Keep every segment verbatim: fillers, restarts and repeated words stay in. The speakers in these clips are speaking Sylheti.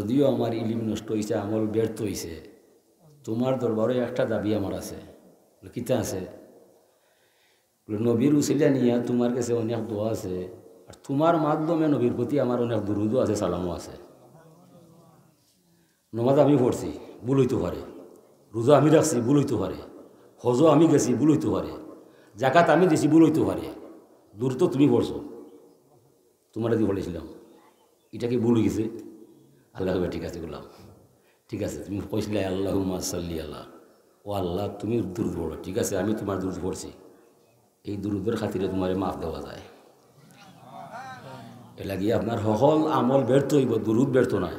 যদিও আমার ইলিম নষ্ট অইছে, আমল ব্যর্থ অইছে, তুমার দরবারো একটা দাবি আমার আছে। বলে, "কিতা আছে?" বলে, "নবীর উসিলা নিয়া তুমার গেছে অনেক দোয়া আছে, আর তুমার মাধ্যমে নবীর প্রতি আমার অনেক দুরুদও আছে, সালামও আছে।" নমাজ আমি পড়ছি, ভুল অইতো পারে। রোজা আমি রাখছি, ভুল অইতো পারে। হজও আমি গেছি, ভুল অইতো পারে। জাকাত আমি দিছি, ভুল অইতো পারে। দুরুদ তো তুমি পড়ছো, তুমারে দি পড়াইছিলাম, ইটা কি ভুল অইগেছে? আল্লায় কইবা, "ঠিক আছে, গোলাম, ঠিক আছে, তুমি কইছিলায় আল্লাহুম্মা সাল্লি আলা, ও আল্লাহ, তুমি দুরুদ পড়ো, ঠিক আছে, আমি তুমার দুরুদ পড়ছি।" এই দুরুদর খাতিরে তুমারে মাফ দেওয়া যায়। এর লাগি আপনার হকল আমল ব্যর্থ অইবো, দুরুদ ব্যর্থ নায়।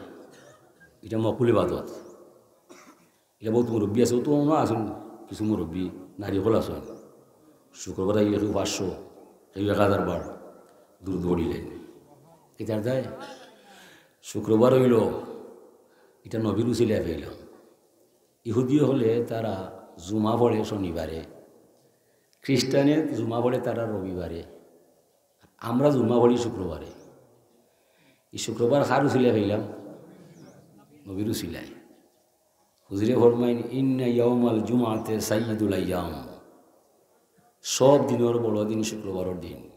ইটা মকবুল ইবাদত। ইটা বউত মুরব্বি আছে, অত অনো আছইন, কিছু মুরব্বি নারী অকল আছইন। শুক্রবার আইলে কেউ পাঁচশো, কেউ এক হাজার বার দুরুদ পড়িলাইন। ইতার দায় শুক্রবার অইলো, ইটা নবীর উসিলায় পাইলাম। ইহুদি অকলে তারা জুমা পড়ে শনিবারে, খ্রিস্টানে জুমা পড়ে তারা রবিবারে, আমরা জুমা পড়ি শুক্রবারে। ই শুক্রবার কার উসিলায় পাইলাম? নবীর উসিলায়। হুজুরে ফরমাইন, "ইন্না ইয়াউমাল জুমআতে সাইয়্যিদুল আইয়াম।" সব দিনর বড় দিন শুক্রবারর দিন।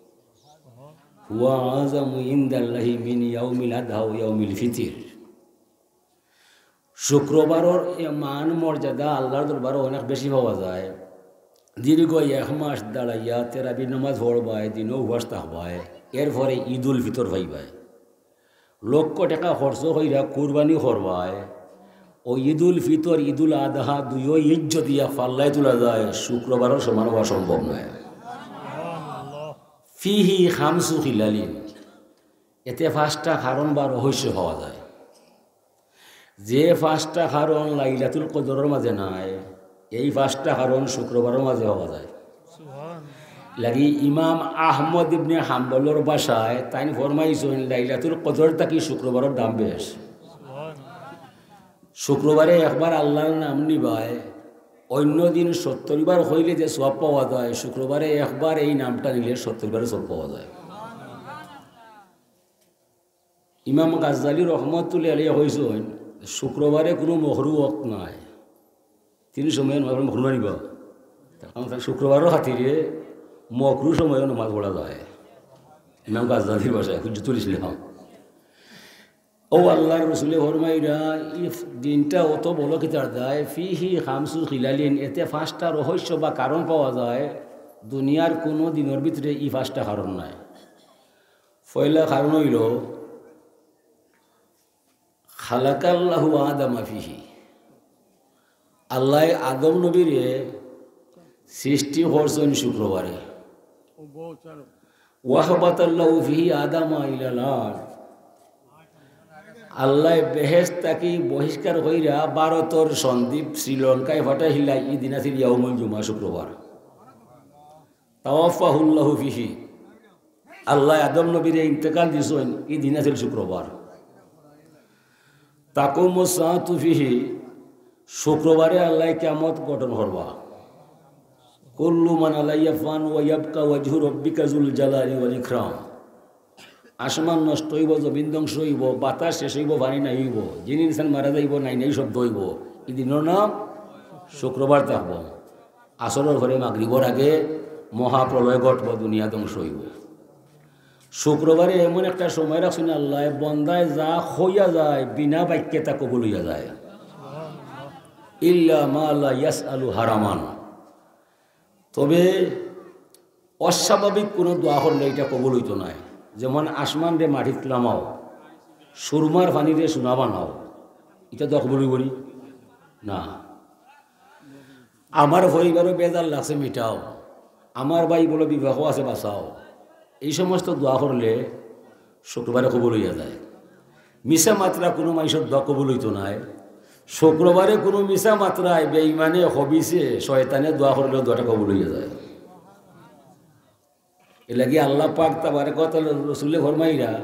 "হুয়া আ'যামু ইনদাল্লাহি মিন ইয়াউমিল আদহা ওয়া ইয়াউমিল ফিতির।" শুক্রবারর এ মান মর্যাদা আল্লার দরবারো অনেক বেশি পাওয়া যায়। দীর্ঘ এক মাস দাঁড়াইয়া তেরাবির নামাজ পড়বায়, দিনও উপাস থাকবায়, এরপরে ঈদুল ফিতর পাইবায়। লক্ষ টেকা খরচ কইরা কুরবানি করবায়, অউ ঈদুল ফিতর, ঈদুল আদহা দুইও ইজ্জত দিয়া পাল্লায় তুলা যায়, শুক্রবারর সমান অওয়া সম্ভব নায়। ফিহি খামসু খিলালিন, এতে পাঁচটা কারণ বা রহস্য পাওয়া যায়। যে পাঁচটা কারণ লাইলাতুল কদরর মাঝে নাই, এই পাঁচটা কারণ শুক্রবারর মাঝে পাওয়া যায়। লাগি ইমাম আহমদ ইবনে হাম্বলর ভাষায় তাইন ফরমাইছইন, লাইলাতুল কদর থাকি শুক্রবারর দাম বেশ। শুক্রবারে একবার আল্লার নাম নিবায়, অইন্য দিন সত্তর বার কইলে যে সওয়াব পাওয়া যায়, শুক্রবারে একবার এই নামটা নিলে সত্তর বারর সওয়াব পাওয়া যায়। ইমাম গাজ্জালী রহমতুল্লাহি আলাইহি কইছইন, শুক্রবারে কুনু মকরু ওয়াক্ত নাই। তিন সময় নমাজ পড়া মকরু নানি বা? কারণ তার শুক্রবারর খাতিরে মকরু সময় নমাজ পড়া যায়। ইমাম গাজ্জালীর ভাষায়, হুজ্জতুল ইসলাম। অউ আল্লার রসুলে ফরমাইরা, ই দিনটা অত বড় কিতার দায়, ফিহি খামসু খিলালিন, এতে পাঁচটা রহস্য বা কারণ পাওয়া যায়, দুনিয়ার কুনু দিনর ভিতরে ই পাঁচটা কারণ নাই। পয়লা কারণ অইলো, খালাকাল্লাহু আদামা ফিহি, আল্লায় আদম নবীরে সৃষ্টি করছইন শুক্রবারে। ওয়াহবাতাল্লাহু ফিহি আদামা ইলাল আরদ, আল্লায় বেহেশত থাকি বহিষ্কার কইরা ভারতর সন্দ্বীপ শ্রীলঙ্কায় পাঠাইলা, ই দিন আছিল ইয়াউমুল জুমা, শুক্রবার। তাওয়াফাহুল্লাহু ফিহি, আল্লায় আদম নবীরে ইন্তেকাল দিছইন, ই দিন আছিল শুক্রবার। তাকুমুস সাআতু ফিহি, শুক্রবারে আল্লায় কিয়ামত গঠন করবা। কুল্লু মান আলাইহা ফান ওয়া ইয়াবকা ওয়াজহু রাব্বিকা যুল জালালি ওয়াল ইকরাম। আসমান নষ্ট অইবো, জমিন ধ্বংস অইবো, বাতাস শেষ অইবো, পানি নাই অইবো, জিন ইনসান মারা যাইবো, নাই নাই শব্দ অইবো। ই দিনর নাম শুক্রবার থাকবো। আসরর পরে মাগরিবর আগে মহাপ্রলয় ঘটবো, দুনিয়া ধ্বংস অইবো। শুক্রবারে এমন একটা সময় রাখছইন আল্লায়, বন্দায় যা কইয়া যায়, বিনা বাক্যে তা কবুল অইয়া যায়। ইল্লা মা লা ইয়াসআলু হারামান। তবে অস্বাভাবিক কুনু দোয়া করলে ইটা কবুল অইতো নায়। যেমন, আসমানরে মাটিত লামাও, সুরমার পানিরে সোনা বানাও, ইটা দোয়া কবুল অইবো নি? না। আমার পরিবারো বেজার লাগছে, মিটাও। আমার ভাই বড় বিপদো আছে, বাঁচাও। এই সমস্ত দোয়া করলে শুক্রবারে কবুল অইয়া যায়। মিছা মাতরা কুনু মানষর দোয়া কবুল অইতো নায়। শুক্রবারে কুনু মিছা মাতরায়, বেঈমানে, খবিসে, শয়তানে দোয়া করলেও দোয়াটা কবুল অইয়া যায়। এর লাগি আল্লাহ পাক তাবারাকা ওয়া তাআলা রসুলে ফরমাইরা,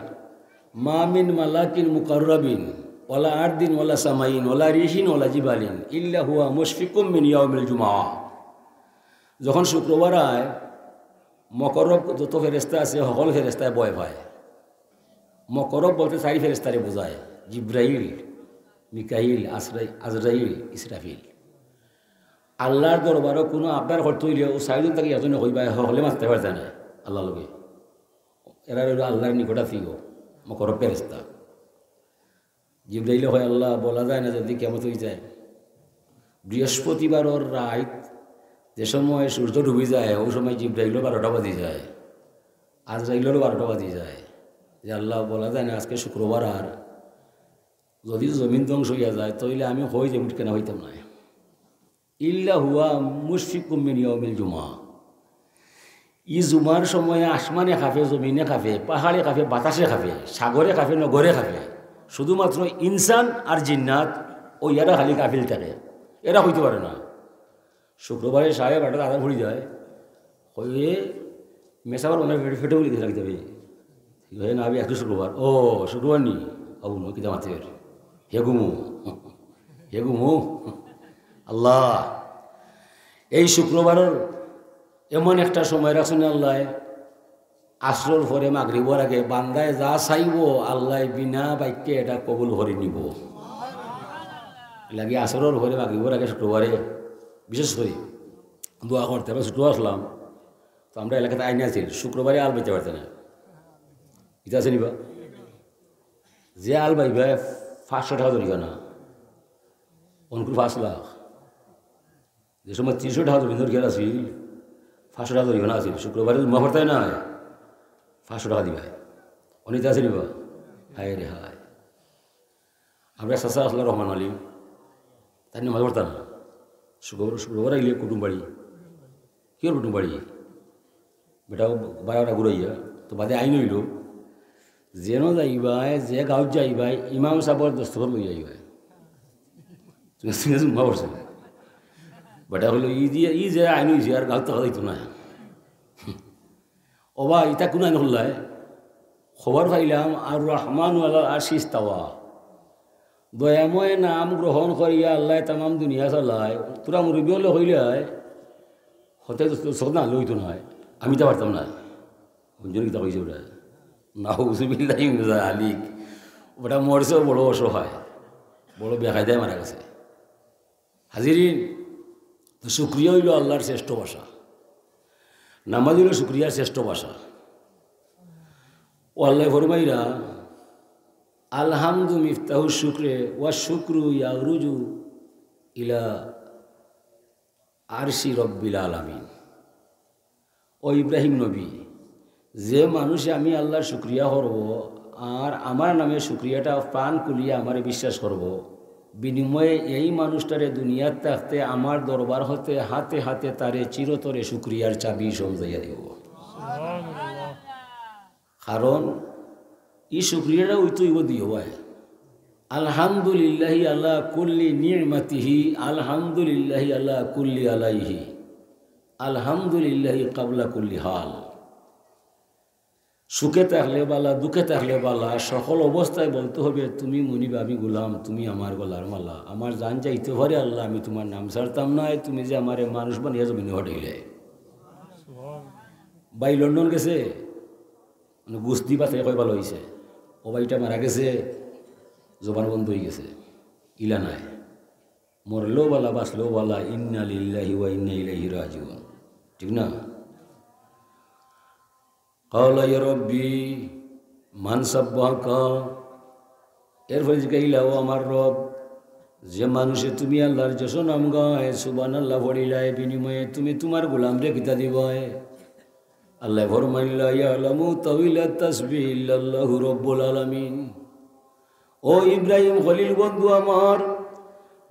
"মা মিন মালাকিন মুকাররাবিন ওয়ালা আরদিন ওয়ালা সামাইন ওয়ালা রিহিন ওয়ালা জিবালিন ইল্লা হুয়া মুশফিকুম মিন ইয়াউমিল জুমআ।" যখন শুক্রবার আয়, মকরব যত ফেরেশতা আছে, হকল ফেরেশতায় ভয় পায়। মকরব বলতে চাইর ফেরেশতারে বুঝায়, জিব্রাইল, মিকাইল, আজরাইল, ইসরাফিল। আল্লার দরবারো কুনু আবদার করতে অইলে অউ চাইরজন থাকি একজনে কইবা, হকলে মাততে পারতা নায় আল্লার লগে। এরা অইলো আল্লার নিকটাত্মীয়, মুকররব ফেরেশতা। জিব্রাইলে কয়, "আল্লা, বলা যায় না যুদি কিয়ামত অইযায়।" বৃহস্পতিবারর রাইত যে সময় সূর্য ডুবি যায়, অউ সময় জিব্রাইলর বারোটা বাজি যায়, আজরাইলরও বারোটা বাজি যায়। যে, "আল্লা, বলা যায় না, আজকে শুক্রবার, আর যুদি জমিন ধ্বংস অইয়া যায়, তাইলে আমি কই যাইমু, ঠিকানা পাইতাম নায়।" ইল্লা হুয়া মুশফিকুম মিন ইয়াউমিল জুমা। ই জুমার সময় আসমানে কাঁপে, জমিনে কাঁপে, পাহাড়ে কাঁপে, বাতাসে কাঁপে, সাগরে কাঁপে, নগরে কাঁপে। শুধুমাত্র ইনসান আর জিন্নাত, অউ এরা খালি গাফিল থাকে, এরা কইতে পারে না। শুক্রবারে সাড়ে বারোটাত আজান পড়ি যায়, কয়, "মেসাবার মনে হয় ফেটে, ফেটে বুলি কিছু লাগি যাবে।" হে না, আমি আজকে শুক্রবার। "ও, শুক্রবার নি? আবু নয়, কিতা মাতের? হে ঘুমু, হে ঘুমু।" আল্লা, এই শুক্রবারর এমন একটা সময় রাখছইন আল্লায়, আসরর পরে মাগরিবর আগে বান্দায় যা চাইবো, আল্লায় বিনা বাক্যে এটা কবুল করি নিবো। এরলাগি আসরর পরে মাগরিবর আগে শুক্রবারে বিশেষ করি দোয়া করতে। আমরা ছোট আছলাম, তো আমরা এলাকাত আইন আছিল, শুক্রবারে আল বাইতে পারতা না। ইতা আছে নি বা? যে আল বাইবায়, পাঁচশো টেকা জরিমানা। অনকুর পাঁচ লাখ। যে সময় তিনশো টেকা জমিনর খেয়াল আছিল, পাঁচশো টেকা জরিমানা আছিল। শুক্রবারে জুম্মা পড়তায় নায়, পাঁচশো টেকা দিবায়। অনে ইতা আছে নি বা? হায় রে হায়। আমরা চাচা আছলা রহমান আলী, তাইন নামাজ পড়তা না। শুক্রবার, শুক্রবার আইলে কুটুমবাড়ি। কিওর কুটুমবাড়ি? বেটা বারো ঘুরাইয়া, তো বাদে আইন অইলো, যেনো যাইবায়, যে গাঁওত যাইবায়, ইমাম সাবর দস্তখত লইয়া আইবায়। তুমি, তুমি জুম্মা পড়ছো। বেটা কইলো, "ই যে, ই যে আইন অইছে, আর গাঁওত থাকা যাইতো না।" ও বা, ইতা কুন আইন করলায়? খবর পাইলাম, আর রহমান আলাল আরশি ইস্তাওয়া। দয়াময় নাম গ্রহণ করিয়া আল্লায় তামাম দুনিয়া চালায়। তোরা মুরব্বি অকলে কইলায়, হতে তো সব না লইতো নায়, আমি তো পারতাম না। হুনছইন কিতা কইছে ওটা? নাউজুবিল্লাহি মিন যালিক। ওটা মরছেও বড় অসহায়, বড় বেকায়দায় মারা গেছে। হাজিরিন, তো শুকরিয়া অইলো আল্লার শ্রেষ্ঠ ভাষা, নামাজ অইলো শুকরিয়ার শ্রেষ্ঠ ভাষা। ও আল্লায় ফরমাইরা, "আলহামদু মিফতাহু শুকরে ওয়া শুকরু ইয়ারুজু ইলা আরশি রব্বিল আলামিন।" ও ইব্রাহিম নবী, যে মানুষে আমি আল্লার শুকরিয়া করবো, আর আমার নামে শুকরিয়াটা প্রাণ খুলিয়া আমারে বিশ্বাস করবো, বিনিময়ে এই মানুষটারে দুনিয়াত থাকতে আমার দরবার হতে হাতে হাতে তারে চিরতরে শুকরিয়ার চাবি সমঝাইয়া দিব। কারণ ই শুকরিয়াটা অইতো অইবো দুইওবায়। আলহামদুলিল্লাহি আলা কুল্লি নি'মাতিহি, আলহামদুলিল্লাহি আলা কুল্লি আলাইহি, আলহামদুলিল্লাহি কাবলা কুল্লি হাল। সুখে থাকলে বালা, দুঃখে থাকলে বালা, সকল অবস্থায় বলতে হবে, "তুমি মুনিব, আমি গোলাম, তুমি আমার গলার মালা। আমার জান যাইতে পারে আল্লাহ, আমি তুমার নাম ছাড়তাম নায়, তুমি যে আমারে মানুষ বানাইয়া জমিনো পাঠাইলায়।" ভাই লন্ডন গেছে, মানে গুস্তি বাঁচাই কয় ভালা অইছে। ও ভাইটা মারা গেছে, জবান বন্ধ অইগেছে, ইলা নায়। মরলেও বালা, বাঁচলেও বালা, ইন্না লিল্লাহি ওয়া ইন্না ইলাইহি রাজিউন। ঠিক না? ক্বালা ইয়া রাব্বি মান সাব্বাহাকা। এরপরে জিকাইলা, "ও আমার রব, যে মানুষে তুমি আল্লার যশ নাম গায়, সুবহানাল্লাহ পড়িলায়, বিনিময়ে তুমি তুমার গোলামরে কিতা দিবায়?" আল্লায় ফরমাইলা, "ইয়ালামু তাউইলাত তাসবিহি ইল্লাল্লাহু রাব্বুল আলামিন।" ও ইব্রাহিম খলিল বন্ধু আমার,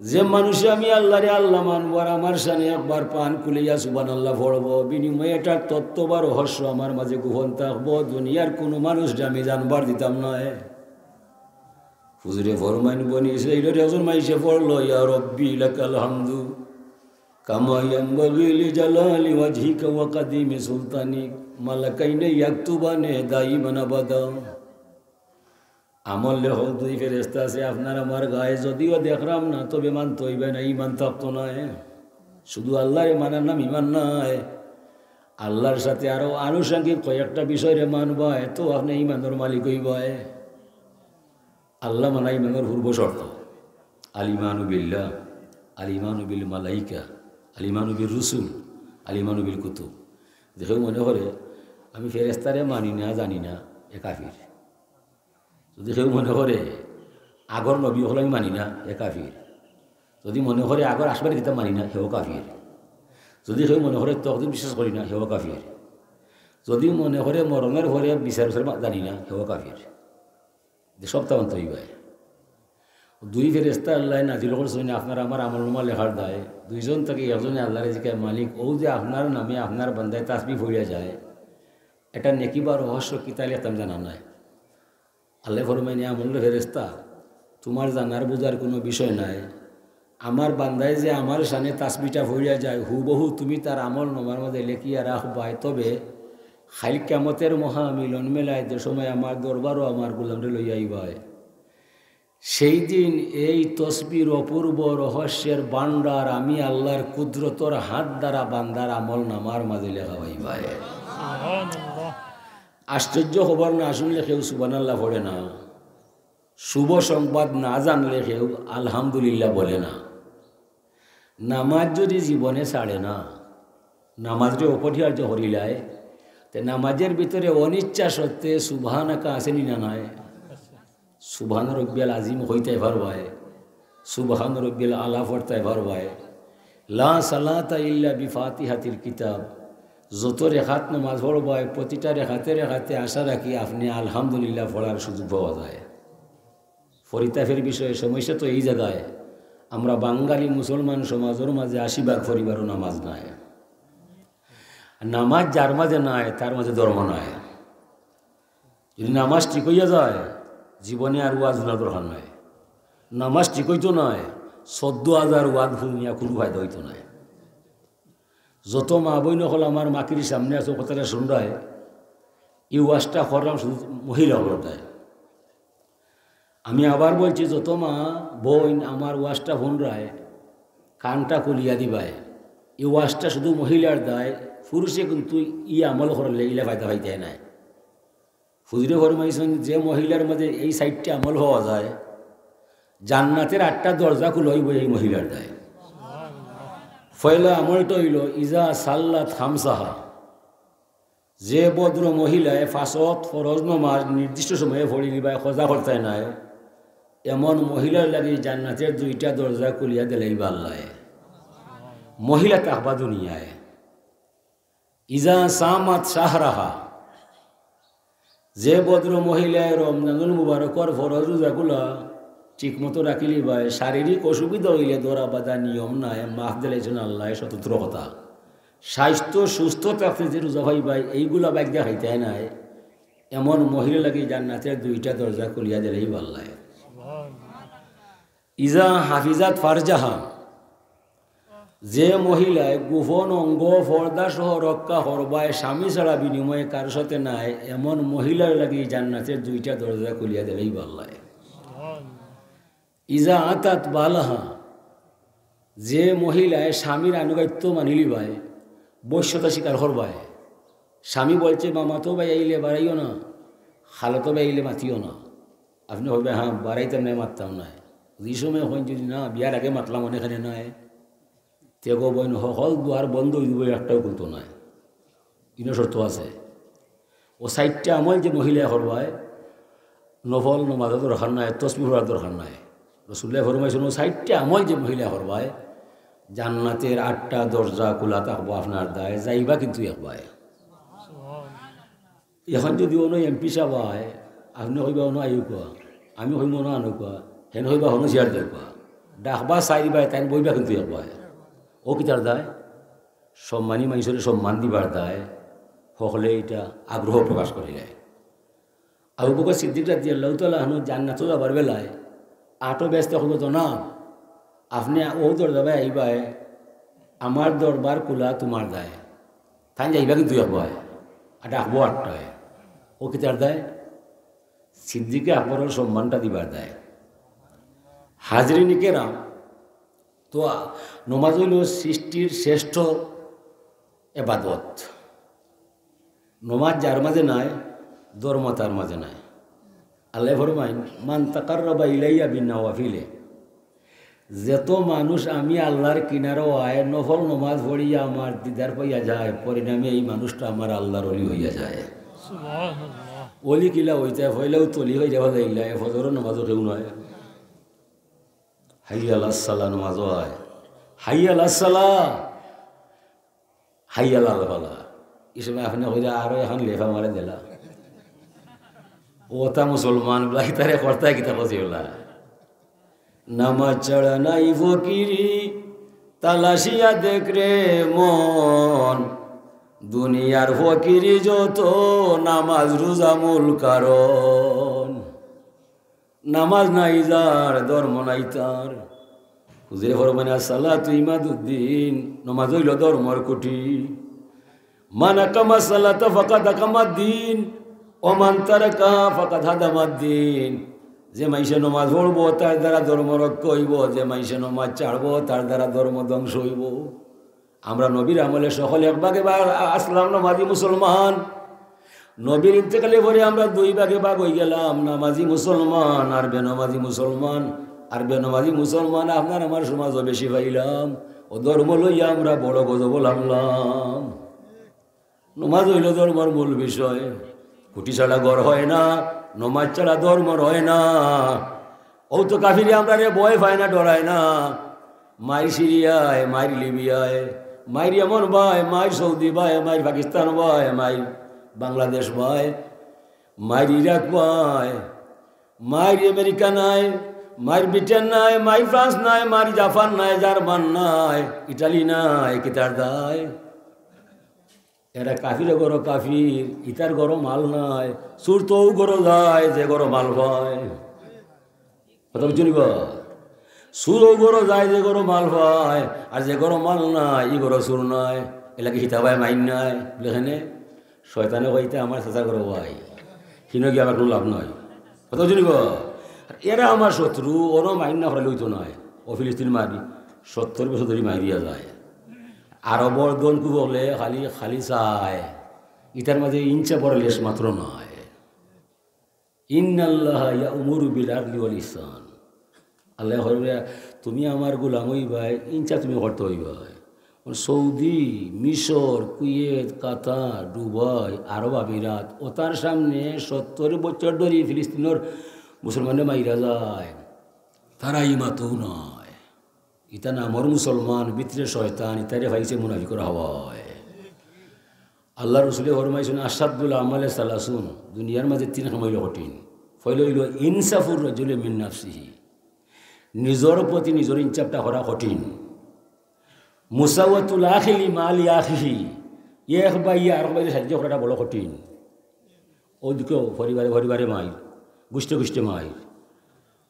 যে মানুষে আমি আল্লারে আল্লাহ মানবো আর আমার শানে একবার প্রাণ খুলিয়া সুবহানাল্লাহ পড়বো, বিনিময়ে এটার তত্ত্ব বা রহস্য আমার মাঝে গোপন থাকবো, দুনিয়ার কুনু মানুষরে আমি জানবার দিতাম নায়। হুজুরে ফরমাইন, বনি ইসরাইলর একজন মাইনষে পড়লো, "ইয়া রব্বি লাকাল হামদু কামা ইয়ানবাগি লিজালালি ওয়াজহিকা ওয়া কাদিমি সুলতানিক, মালাকাইনে ইয়াকতুবানে দাইমান আবাদা।" আমল লেখক দুই ফেরেশতা আছে আপনার আমার গায়ে, যদিও দেখরাম না, তবে মানতে অইবো না, ইমান থাকতো নায়। শুধু আল্লারে মানার নাম ইমান নায়, আল্লার সাথে আরো আনুষঙ্গিক কয়েকটা বিষয়রে মানবায়, তো আপনে ইমানর মালিক অইবায়। আল্লা মানা ইমানর পূর্ব শর্ত। আল ইমানু বিল্লাহ, আল ইমানু বিল মালাইকা, আল ইমানু বিল রুসুল, আল ইমানু বিল কুতুব। যে কেউ মনে করে আমি ফেরেস্তারে মানি না, জানি না, এ কাফির। যদি কেউ মনে করে আগর নবী অকল আমি মানি না, এ কাফির। যদি মনে করে আগর আসমানি কিতাব মানি না, হেও কাফির। যদি কেউ মনে করে তকদির বিশ্বাস করি না, হেও কাফির। যদি মনে করে মরণর পরে বিচার বিচার মা-, জানি না, হেও কাফির। যে সপ্তাহান্ত হইবায়। দুই ফেরেস্তা আল্লাহ নাজিল করছইন আপনার আমার আমল নামা লেখার দায়। দুইজন থাকি একজনে আল্লাহরে জিকায়, "মালিক, ও যে আপনার নামে আপনার বান্দায় তাসবি পড়িয়া যায়, এটা নেকি বা রহস্য কিতা লেখতাম জানা নাই।" আল্লাহ ফরমাইন, "এ আমল ফেরেস্তা, তোমার জানার বুঝার কোনো বিষয় নাই। আমার বান্দায় যে আমার শানে তাসবিটা পড়িয়া যায়, হুবহু তুমি তার আমল নামার মাঝে লেখিয়া রাখবায়। তবে খাইল কিয়ামতের মহা মিলন মেলায় যে সময় আমার দরবারও আমার গোলামরে লইয়া আইবায়, সেই দিন এই তসবির অপূর্ব রহস্যের ভান্ডার আমি আল্লাহর কুদরতর হাত দ্বারা বান্দার আমল নামার মাঝে লেখা হইবায়।" সুবহানাল্লাহ। আশ্চর্য খবর, না শুনলে কেউ সুবহানাল্লাহ পড়ে না, শুভ সংবাদ না জানলে কেউ আলহামদুলিল্লাহ বলে না। নামাজ যদি জীবনে ছাড়ে না, নামাজরে অপরিহার্য করিলায়, তে নামাজের ভিতরে অনিচ্ছা সত্ত্বে সুবহানাকা আছে নি না নাই? সুবহান রব্বিয়াল আজিম কইতায় পারবায়, সুবহান রব্বিয়াল আলা পড়তায় পারবায়। লা সালাতা ইল্লা বিফাতিহাতিল কিতাব। যত রেখাত নামাজ পড়বায়, প্রতিটা রেখাতে রেখাতে আশা রাখি আপনে আলহামদুলিল্লাহ পড়ার সুযোগ পাওয়া যায়। পরিতাপের বিষয়ে সমস্যা তো এই জায়গায়, আমরা বাঙালি মুসলমান সমাজর মাঝে আশি ভাগ পরিবারও নামাজ নাই। নামাজ যার মাঝে নাই, তার মাঝে ধর্ম নাই। যদি নামাজ ঠিক হইয়া যায়, জীবনে আর ওয়াজ হুনার দরকার নাই। নামাজ ঠিক হইতো নায়, চোদ্দ হাজার ওয়াজ হুনিয়া কোনো ফায়দা হইতো নায়। যত মা বইন অকল আমার মাকির সামনে আছে, কথাটা শুনরায়, এই ওয়াজটা করলাম শুধু মহিলা অকলর দায়। আমি আবার বলছি, যত মা বইন আমার ওয়াজটা হুনরায়, কানটা খুলিয়া দিবায়। এই ওয়াজটা শুধু মহিলার দায়, পুরুষে কিন্তু ই আমল করলে ইলা ফায়দা পাইতে নাই। হুজুরে ফরমাইছইন, যে মহিলার মাঝে এই চাইরটা আমল পাওয়া যায়, জান্নাতের আটটা দরজা খুলা হইব এই মহিলার দায়। পয়লা আমলটা হইল, ইজা সাল্লাত খামসাহা, যে ভদ্র মহিলায় পাঁচ ওয়াক্ত ফরজ নমাজ নির্দিষ্ট সময়ে পড়ি নিবায়, কজা করতায় নায়, এমন মহিলার লাগি জান্নাতের দুইটা দরজা খুলিয়া দিলাইবা আল্লায়। মহিলা থাকবা দুনিয়ায়। ইজা সামাত শাহরাহা, যে ভদ্র মহিলায় রমজানুল মুবারকর ফরজ রোজাগুলা ঠিকমতো রাখিলিবায়, শারীরিক অসুবিধা হইলে ধরা বাঁধা নিয়ম নাই, মাফ দিলাইছইন আল্লায়, স্বতন্ত্র কথা। স্বাস্থ্য সুস্থ থাকতে যে রোজা পাইবায়, এইগুলা বাদ দিয়া খাইতায় নায়, এমন মহিলা লাগি জান্নাতের দুইটা দরজা খুলিয়া দিলাইবা আল্লায়। ইজা হাফিজাত ফারজাহা, যে মহিলায় গোপন অঙ্গ পর্দা সহ রক্ষা করবায়, স্বামী ছাড়া বিনিময়ে কারো সাথে নায়, এমন মহিলার লাগি জান্নাতের দুইটা দরজা খুলিয়া দিলাইবা আল্লায়। ইজা আতাত বালাহা, যে মহিলায় স্বামীর আনুগত্য মানিলিবায়, বশ্যতা স্বীকার করবায়, স্বামী বলছে, "মামাতো ভাই আইলে বাড়াইও না, খালাতো ভাই আইলে মাতিও না।" আপনে কইবা, "হ্যাঁ, বাড়াইতাম নায়, মাততাম নায়।" যে সময় কইন যদি, "না, বিয়ার আগে মাতলাম, অনেখানে নায়।" তে গো বইন, হকল দুয়ার বন্ধ হই দিব, একটাও খুলতো নায়। ইনো শর্ত আছে। ও চাইরটা আমল যে মহিলায় করবায়, নফল নমাজর দরকার নাই, তসবি পড়ার দরকার নাই। রসুল্লাহ ফরমাইছইন, ও চাইরটা আমল যে মহিলায় করবায়, জান্নাতের আটটা দরজা খোলা থাকবো আপনার দায়, যাইবা কিন্তু একবায়। এখন যদি অনো এমপি সাহেব আয়, আপনে কইবা অনো আইউক্কা, আমি কইমু অনো আনউক্কা, হেন কইবা হনো চেয়ার দেউক্কা, ডাকবা চাইরবায়, তাইন বইবা কিন্তু একবায়। ও কিতার দায়? সম্মানী মানষরে সম্মান দিবার দায়। হকলে ইটা আগ্রহ প্রকাশ করিলায়। আবু বকর সিদ্দিক রাদিয়াল্লাহু তাআলা আনহু জান্নাতো যাবার বেলায় আটো বেহেস্তে কইবো, "জনাব, আপনে ও দরজাবায় আইবায়, আমার দরবার খোলা তোমার দায়।" তাইন যাইবা কিন্তু একবায়, আর ডাকবো আটটায়। ও কিতার দায়? সিদ্দিকে আকবরর সম্মানটা দিবার দায়। হাজিরিন কেরাম, তো নমাজ হইল সৃষ্টির শ্রেষ্ঠ এবাদত। নমাজ যার মাঝে নাই, ধর্ম তার মাঝে নাই। আল্লাহ ফরমাইন, "মান তাকাররাবা ইলাইয়া বিন নওয়াফিলে।" যত মানুষ আমি আল্লাহর কিনারো আয়, নফল নমাজ পড়িয়া আমার দিদার পাইয়া যায়, পরিণামে এই মানুষটা আমার আল্লাহর অলি হইয়া যায়। সুবহানাল্লাহ। অলি কিলা হইতে, পয়লাউ তলি হইয়া যাওয়া যাইলা, এ ফজরর নমাজও কেউ নয়। হাইয়া আলাস সালাহ নমাজও আয়, হাইয়া আলাস সালাহ, হাইয়া আলাল ফালাহ। এই সময় আপনে কইরা আরো এখন লেফা মারে দিলা। ওটা মুসলমান বলা, ইতারে করতায় কিতা কছি বলা? নামাজ ছাড়া নাই ফকিরি, তালাশিয়া দেখ রে মন। দুনিয়ার ফকিরি যত, নামাজ রোজা মূল কারণ। নামাজ নাই যার, ধর্ম নাই তার। হুজুরে ফরমাইন, "আসসালাতু ইমাদুদ্দিন", নমাজ অইলো ধর্মর খুঁটি। "মান আকামাস সালাতা ফাকাদ আকামাদ্দিন, ওয়া মান তারাকাহা ফাকাদ হাদামাদ্দিন।" যে মানষে নমাজ পড়বো, তার দ্বারা ধর্ম রক্ষা অইবো, যে মানষে নমাজ ছাড়বো, তার দ্বারা ধর্ম ধ্বংস অইবো। আমরা নবীর আমলে সকলে এক ভাগে ভাগ আ-, আসলাম, নমাজি মুসলমান। নবীর ইন্তেকালের পরে আমরা দুই ভাগে ভাগ অইগেলাম, নামাজি মুসলমান আর বেনমাজি মুসলমান। আর বেনমাজি মুসলমান আপনার আমার সমাজো বেশি পাইলাম। ও ধর্ম লইয়া আমরা বড় গজবো লাগলাম। নমাজ অইলো ধর্মর মূল বিষয়। খুঁটি ছাড়া ঘর হয় না, নমাজ ছাড়া ধর্ম রয় না। ও তো কাফিরে আমরারে ভয় পায় না, ডরায় না। মাইর সিরিয়ায়, মাইর লিবিয়ায়, মাইর ইয়েমন বায়, মাইর সৌদি বায়, মাইর পাকিস্তান বায়, মাইর বাংলাদেশ বায়, মাইর ইরাক বায়, মাইর আমেরিকা নায়, মাইর ব্রিটেন নায়, মাইর ফ্রান্স নায়, মাইর জাপান নায়, জার্মান নায়, ইটালি নায়, কিতার দায়? এরা কাফিরে ঘরো কাফির, ইতার ঘরো মাল নাই, চুর তো অউ ঘরো যায় যে ঘরো মাল পায়। কথা বুঝছো নি বা? চুর অউ ঘরো যায় যে ঘরো মাল পায়, আর যে ঘরো মাল নাই, ই ঘরো চুর নাই। এলাকি হিতা ভাই মাইর নাই, বুলে কেনে? শয়তানে কইতে আমার চাচা ঘরো ভাই, হিনো গিয়া আমার কোনো লাভ নাই। কথা বুঝছো নি বা? আর এরা আমার শত্রু, ওরও মাইর না করাইলে অইতো নায়। ও ফিলিস্তিন মারি, সত্তর বছর ধরি মাইরিয়া যায়। আরবর ধন কুবলে খালি, খালি চায়, ইতার মাঝে ইঞ্চা বড় লেশ মাত্র নাই। ইন্নাল্লাহা ইয়া'মুরু বিল আদলি ওয়াল ইহসান। আল্লায় কইরা, "তুমি আমার গোলাম অইবায়, ইঞ্চা তুমি করতে অইবায়।" সৌদি, মিশর, কুয়েত, কাতার, দুবাই, আরব আমিরাত, ওতার সামনে সত্তর বছর ধরি ফিলিস্তিনর মুসলমানরে মাইরা যায়, তারা ইমাতও নাই। ইতা নামর মুসলমান, ভিতরে শয়তান, ইতারে পাইছে মুনাফিকর হাওয়ায়। আল্লার রসুলে ফরমাইছইন, "আশাদ্দুল আমালে সালাসুন", দুনিয়ার মাঝে তিন কাম অইলো কঠিন। পয়লা অইলো ইনসাফুর রাজুলি মিন নাফসিহি, নিজর প্রতি নিজর ইনসাফটা করা কঠিন। মুসাওয়াতুল আখি লি মালি আখিহি, এক ভাইয়ে আরক ভাইরে সাহায্য করাটা বড় কঠিন। ওদিকেও পরিবারে পরিবারে মাইর, গুষ্ঠে গুষ্ঠে মাইর।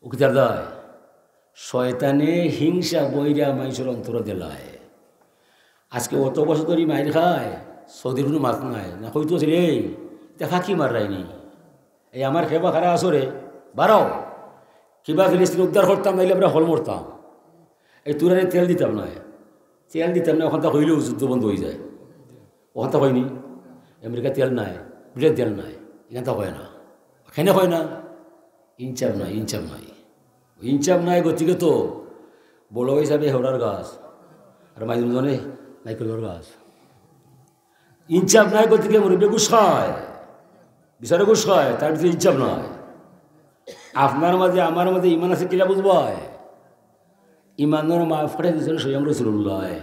ও কিতার দায়? শয়তানে হিংসা বইরা মাইনষর অন্তরো দিলায়। আজকে অত বছর ধরি মাইর খায়, সৌদির কোনো মাত নাই। না কইতো আছে রে, ইতা ফাঁকি মাররায়নি। এই আমার খেবা খারা আছো রে, বাড়াও। কিবা ফিলিস্তিন উদ্ধার করতাম, নাইলে আমরা হকল মরতাম। এই তুরারে তেল দিতাম নায়, তেল দিতাম নায়, অখানতা কইলেউ যুদ্ধ বন্ধ অইযায়। অখানতা কয়নি, আমেরিকা তেল নাই, ব্রিটেন তেল নাই, ইখানতা কয় না। কেনে কয় না? ইনসাফ নাই, ইনসাফ নাই। ইনসাফ নাই গতিকে তো বড় হিসাবে হেওড়ার গাছ, আর মাইজুম জনে নাইকলর গাছ। ইনসাফ নাই গতিকে মুরব্বি ঘুষ খায়, বিচারে ঘুষ খায়, তার ভিতরে ইনসাফ নাই। আপনার মাঝে, আমার মাঝে ইমান আছে কিলা বুঝবায়? ইমানর মাপকাঠি দিছইন স্বয়ং রাসুলুল্লায়।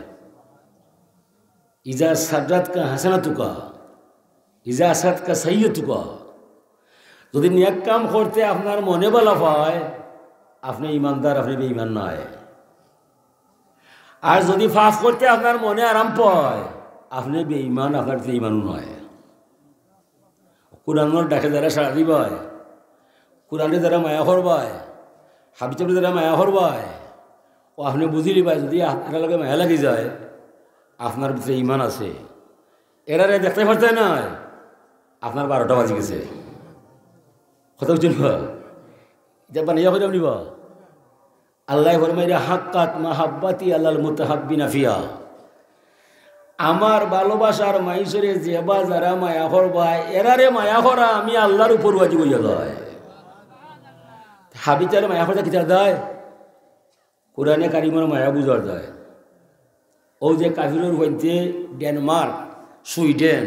ইজা সাররাতকা হাসানাতুকা, ইজা আসাআতকা সাইয়্যাতুকা। যদি নেক কাম করতে আপনার মনে বালা পায়, আপনে ইমানদার, আপনে বেইমান নায়। আর যদি পাপ করতে আপনার মনে আরাম পায়, আপনে বেইমান, আপনার ভিতরে ইমানও নায়। কোরআনর ডাকে যারা সাড়া দিবায়, কোরআনরে যারা মায়া করবায়, হাবিজাবরে যারা মায়া করবায়, ও আপনে বুঝিলিবায়, যদি আপ-, এরার লগে মায়া লাগি যায়, আপনার ভিতরে ইমান আছে। এরারে দেখতে পারতে নায়, আপনার বারোটা বাজি গেছে। কথা বুঝছইন বা? ইতা বানাইয়া কইলাম নি বা? আল্লায় ফরমাইরা, "হাক্কাত মাহাব্বাতি আলাল মুতাহাব্বিনা ফিহা।" আমার ভালোবাসার মাইনষরে যেবা যারা মায়া করবায়, এরারে মায়া করা আমি আল্লার উপর ওয়াজিব অইয়া যায়। হাবিজাবরে মায়া করতে কিতা দেয়? কোরআনে কারিমর মায়া বুঝা যায়। অউ যে কাফিরর হইতে ডেনমার্ক, সুইডেন,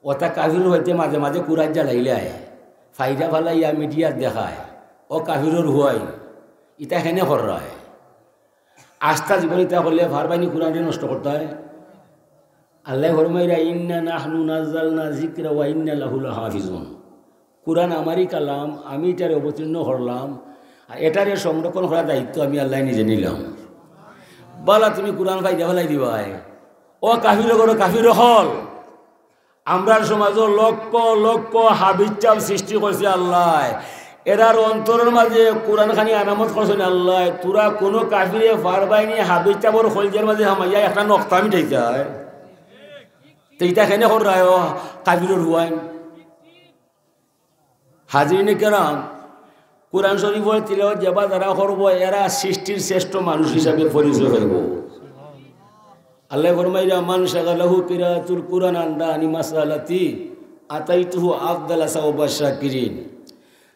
অতা কাফিরর হইতে মাঝে মাঝে কোরআন জ্বালাইলায়, ফাইরা ফালাইয়া মিডিয়াত দেখায়, অউ কাফিরর হুয়াই, ইতা কেনে কররায়? আস্তা জীবন ইতা করলে পারবায়নি কোরআনরে নষ্ট করতায়? আল্লায় ফরমাইরা, "ইন্না নাহনু নাজ্জালনা যিকরা ওয়া ইন্না লাহু লাহাফিজুন।" কোরআন আমারই কালাম, আমি ইটারে অবতীর্ণ করলাম, আর ইটারে সংরক্ষণ করার দায়িত্ব আমি আল্লায় নিজে নিলাম। বালা তুমি কোরআন ফাইরা ফালাই দিবায়। অউ কাফির অকল, কাফির অকল। আমরার সমাজো লক্ষ লক্ষ হাফিজ ছাব সৃষ্টি করছে আল্লায়। এরার অন্তরর মাঝে কোরআন খানি আনামত করছইন আল্লায়। তোরা কুনু কাফিরে পারবায়নি হাফিজ ছাবর কলজার মাঝে হামাইয়া একটা নকতা মিটাইতায়। তে ইতা কেনে কররায় অউ কাফিরর হুয়াইন? হাজিরিনে কেরাম, কোরআন শরীফর তিলাওয়াত যেবা যারা করবো, এরা সৃষ্টির শ্রেষ্ঠ মানুষ হিসাবে পরিচয় পাইবো। আল্লায় ফরমাইরা, "মান শাগালাহু কিরাআতুল কুরআন আন দানি মাসালাতি আতাইতুহু আফদালা সাওয়াবাশ শাকিরিন।"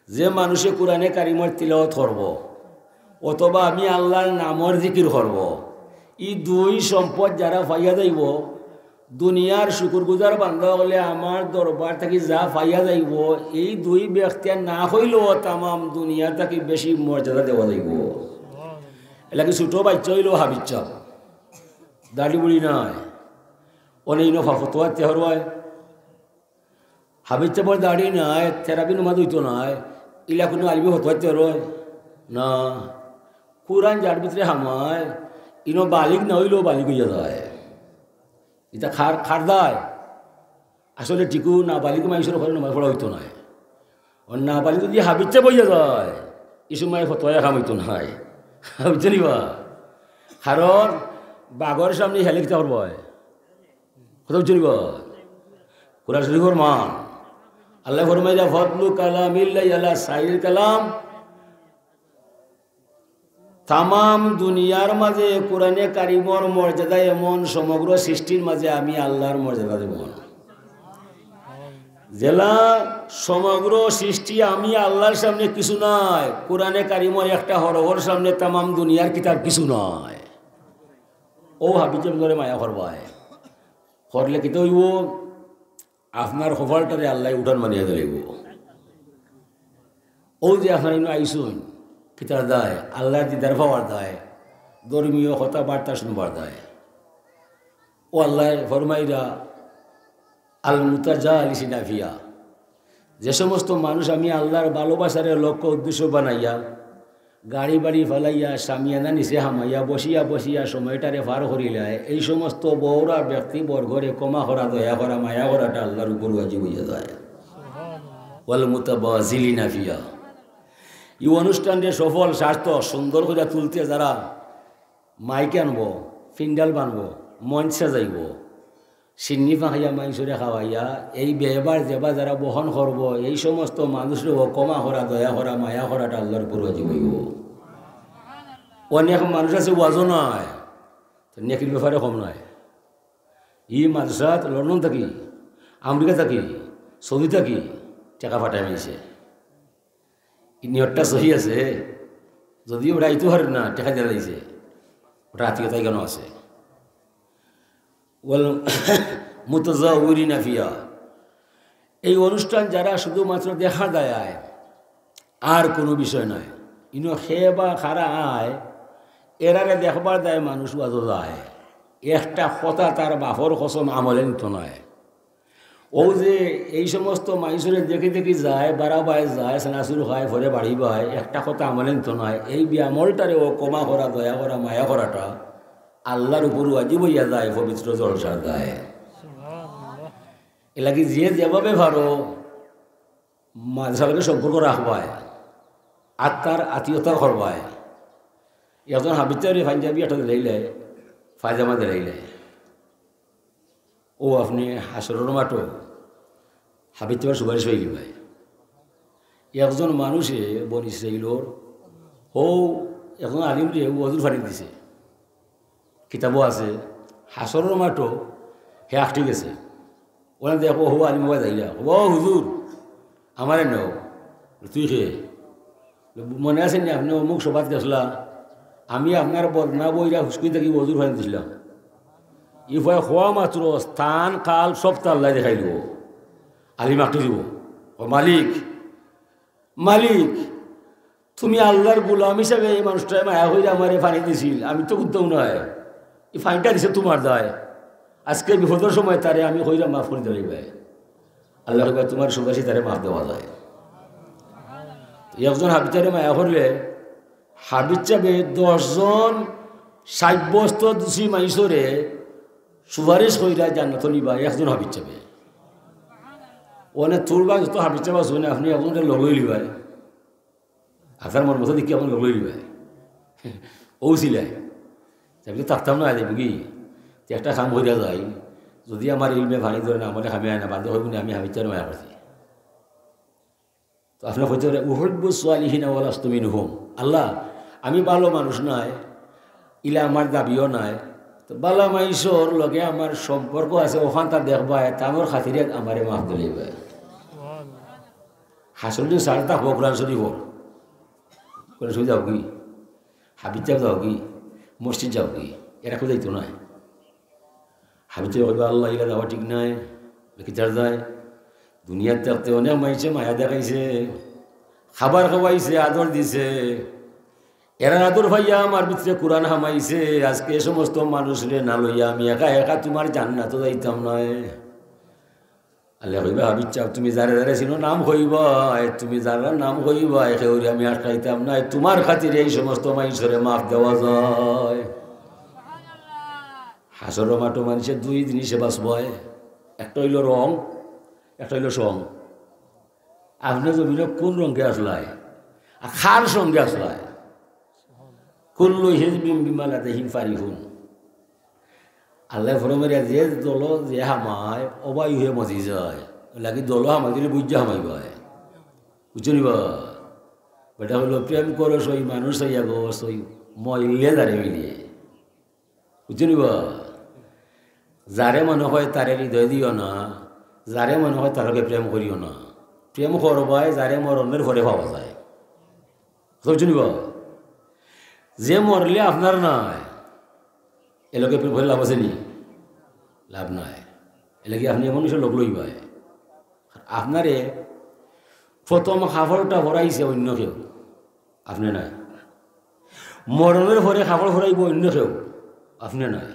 যে মানুষে কোরআনে কারিমর তিলাওয়াত করবো অথবা আমি আল্লার নামর জিকির করবো, ই দুই সম্পদ যারা পাইয়া যাইবো, দুনিয়ার শুকুরগুজার বান্দা অকলে আমার দরবার থাকি যা পাইয়া যাইবো, এই দুই ব্যক্তিয়ে না কইলেও তামাম দুনিয়া থাকি বেশি মর্যাদা দেওয়া যাইবো। এরলাগি ছোট বাইচ্চা অইলেও হাফিজ ছাব, দাড়ি বুড়ি নাই, অনে ইনো ফা-, ফতোয়া দিতে পারবায়। হাফিজ ছাবর দাড়ি নাই, তেরাবি নমাজ অইতো নায়, ইলা কুনু আলিমে ফতোয়া দিতে পারবায় না। কোরআন যার ভিতরে হামায়, ইনো বালিগ না অইলেও বালিগ অইয়া যায়। ইতা কার, কার দায়? আসলে ঠিকউ নাবালিগ মানষর ঘরো নমাজ পড়া অইতো নায়। অউ নাবালিগ যুদি হাফিজ ছাব অইয়া যায়, ই সময় ফতোয়ায় কাম অইতো নায়। বুঝছইন নি বা? কারণ বাঘর সামনে হেলে কিতা করবায়? কথা বুঝছইন নি বা? কোরআন শরীফর মান। আল্লায় ফরমাইরা, "ফাদলু কালামিল্লাহি আলা সাইরিল কালাম।" তামাম দুনিয়ার মাঝে কোরআনে কারিমর মর্যাদা এমন, সমগ্র সৃষ্টির মাঝে আমি আল্লার মর্যাদা এমন। যেলা সমগ্র সৃষ্টি আমি আল্লার সামনে কিছু নায়, কোরআনে কারিমর একটা হরফর সামনে তামাম দুনিয়ার কিতাব কিছু নায়। অউ হাফিজ ছাবরে মায়া করবায়, করলে কিতা অইবো? আপনার কপালটারে আল্লায় উঠান বানাইয়া দিলাইবো। অউ যে আপনারা ইনো আইছইন, কিতার দায়? আল্লার দিদার পাওয়ার দায়, ধর্মীয় কথাবার্তা শুনবার দায়। অউ আল্লায় ফরমাইরা, "আল মুতাজালিসিনা ফিহা", যে সমস্ত মানুষ আমি আল্লার ভালোবাসারে লক্ষ্য উদ্দেশ্য বানাইয়া গাড়ি বাড়ি ফালাইয়া শামিয়ানা নিচে হামাইয়া বসিয়া বসিয়া সময়টারে পার করিলায়, এই সমস্ত বউরা ব্যক্তিবর্গরে ক্ষমা করা, দয়া করা, মায়া করাটা আল্লার উপর ওয়াজিব অইয়া যায়। ওয়াল মুতাবাজিলিনা ফিহা। ই অনুষ্ঠানরে সফল, সার্থক, সুন্দর করিয়া তুলতে যারা মাইক আনবো, পিন্ডাল বানবো, মঞ্চ সাজাইবো, শিন্নি ফাঁকাইয়া মানষরে খাওয়াইয়া, এই ব্যয়ভার যেবা যারা বহন করবো, এই সমস্ত মানুষরেও ক্ষমা করা, দয়া করা, মায়া করাটা আল্লার উপর ওয়াজিব অইবো। অনেক মানুষ আছে ওয়াজও নাই, তো নেকির ব্যাপারে কম নাই। ই মাদ্রাসাত লন্ডন থাকি, আমেরিকা থাকি, সৌদি থাকি টেকা পাঠায় মানষে। ই নিয়তটা সহি আছে, যদিও অটা আইতো পারে না, টেকা দিয়া দিছে, অটা আত্মীয়তা ইখানো আছে। ওয়াল মুতাজাউরিনা ফিহা, এই অনুষ্ঠান যারা শুধুমাত্র দেখা যায় আয়, আর কুনু বিষয় নায়। ইনো কে বা কারা আয়, এরারে দেখবার দায় মানুষ ওয়াজো যায়। একটা কথা তার বাপর কসম আমলে নিতো নায়। অউ যে এই সমস্ত মানষরে দেখি দেখি যায়, বাড়াবায় যায়, চানাচুর খায়, পরে বাড়িবায়, একটা কথা আমলে নিতো নায়। এই বেআমলটারেও ক্ষমা করা, দয়া করা, মায়া করাটা আল্লার উপর ওয়াজিব অইয়া যায়, পবিত্র জলসার দায়। এরলাগি যে যেভাবে পারো মাদ্রাসার লগে সম্পর্ক রাখবায়, আত্মার আত্মীয়তা করবায়। একজন হাফিজ ছাবরে পাঞ্জাবি একটা দিলাইলে, পায়জামা দিলাইলে, অউ আপনে হাশরর মাঠো হাফিজ ছাবর সুপারিশ পাইলিবায়। একজন মানুষে বনি ইসরাইলর হউ একজন আলিমরে অজুর পানি দিছে, কিতাবো আছে, হাশরর মাঠো হে আটকি গেছে। অনে দেখবো হউ আলিম অকল যাইরা, "ও হুজুর, আমারে নেও।" "তুই কে?" "মনে আছে নি আপনে অমুক সভাত গেছলা, আমি আপনার বদনা বইরা হুসকুই থাকি অজুর পানি দিছিলাম। ই ফুয়ায় খোয়া মাত্র স্থান কাল সব তো আল্লায় দেখাইল। আলিম আঁকি দিব। ও মালিক, মালিক, তুমি আল্লার গোলাম হিসাবে এই মানুষটায় মায়া কইরা আমারে পানি দিছিল, আমি তো বুঝতাম নায়। ই পানিটা দিছে তুমার দায়। আজকে বিপদর সময় তারে আমি কইরা মাফ করি দিলাইবায়। আল্লায় কইবা, তুমার সুপারিশে তারে মাফ দেওয়া যায়। একজন হাফিজরে মায়া করলে হাফিজ সাবে দশ জন সাব্যস্ত দোষী মাইনষরে সুপারিশ কইরা জান্নাত নিবা একজন হাফিজ সাবে। অনে তুরবা যত হাফিজ সাব আছইন, আপনে একজনরে লগ লইলিবায়। আপনার মন মতো দেখি আপনে লগ লইলিবায়। অউ ছিলায়। আমি তো থাকতাম না, আইলে বুঝি। তে একটা কাম কইরা যাই। যদি আমার ইলমে পানি ধরে না, আমারে কামে আয় না, বাদে কইবো নি আমি হাফিজ সাবরে মায়া করছি। তো আপনে কইতে পারে, "উহিব্বুস সালিহিনা ওয়া লাস্তু মিনহুম।" আল্লাহ, আমি ভালো মানুষ নায়, ইলা আমার দাবিও নায়। তো ভালা মাইনষর লগে আমার সম্পর্ক আছে, অখানতা দেখবায়, তানর খাতিরে আমারে মাফ দিলাইবায়। হাসর দিন সার থাকবো কোরআন শরীফ। কোরআন শরীফ যাওগি, হাফিজ সাব যাওগি, মসজিদ যাওগি, এরা কেউ যাইতো নায়। হাফিজ সাবে কইবা, "আল্লাহ, ইলা যাওয়া ঠিক নায়।" কিতার দায়? দুনিয়াত থাকতে অনেক মাইনষে মায়া দেখাইছে, খাবার খাওয়াইছে, আদর দিছে। এরার আদর পাইয়া আমার ভিতরে কোরআন হামাইছে। আজকে এ সমস্ত মানুষরে না লইয়া আমি একা একা তুমার জান্নাতো যাইতাম নায়। আল্লায় কইবা, "হাফিজ সাব, তুমি যারে যারে চিনো নাম কইবায়, তুমি যারার নাম কইবায়, কেউরে আমি আটকাইতাম নায়, তুমার খাতিরে এই সমস্ত মাইনষরে মাফ দেওয়া যায়।" হাসরর মাঠো মাইনষে দুই জিনিসে বাঁচবায়, একটা অইলো রং, একটা অইলো সং। আপনে জমিনো কুন রঙে আছলায়, আর কার সঙ্গে আছলায়? কুল্লু হিজবিম বিমা লাদাইহিম ফারিহুন। আল্লায় ফরমাইরা, যে দলো যে হামায়, অবায় অইয়া মজি যায়। লাগি দলো হামাইতে অইলে বুঝা হামাইবায়। বুঝছো নি বা? বেটা কইলো, "প্রেম করো সই মানুষ সইয়া গো সই, মইলে যারে মিলে।" বুঝছো নি বা? যারে মনে কয় তারে হৃদয় দিও না, যারে মনে কয় তার লগে প্রেম করিও না। প্রেম করবায় যারে মরণর পরে পাওয়া যায়। কথা বুঝছো নি বা? যে মরলে আপনার নায়, এর লগে প্রেম করি লাভ আছে নি? লাভ নাই। এর লাগি আপনে এমন কিছু লগ লইবায়। আপনারে প্রথম কাপড়টা পরাইছে অইন্য কেউ, আপনে নায়। মরণর পরে কাপড় পরাইবো অইন্য কেউ, আপনে নায়।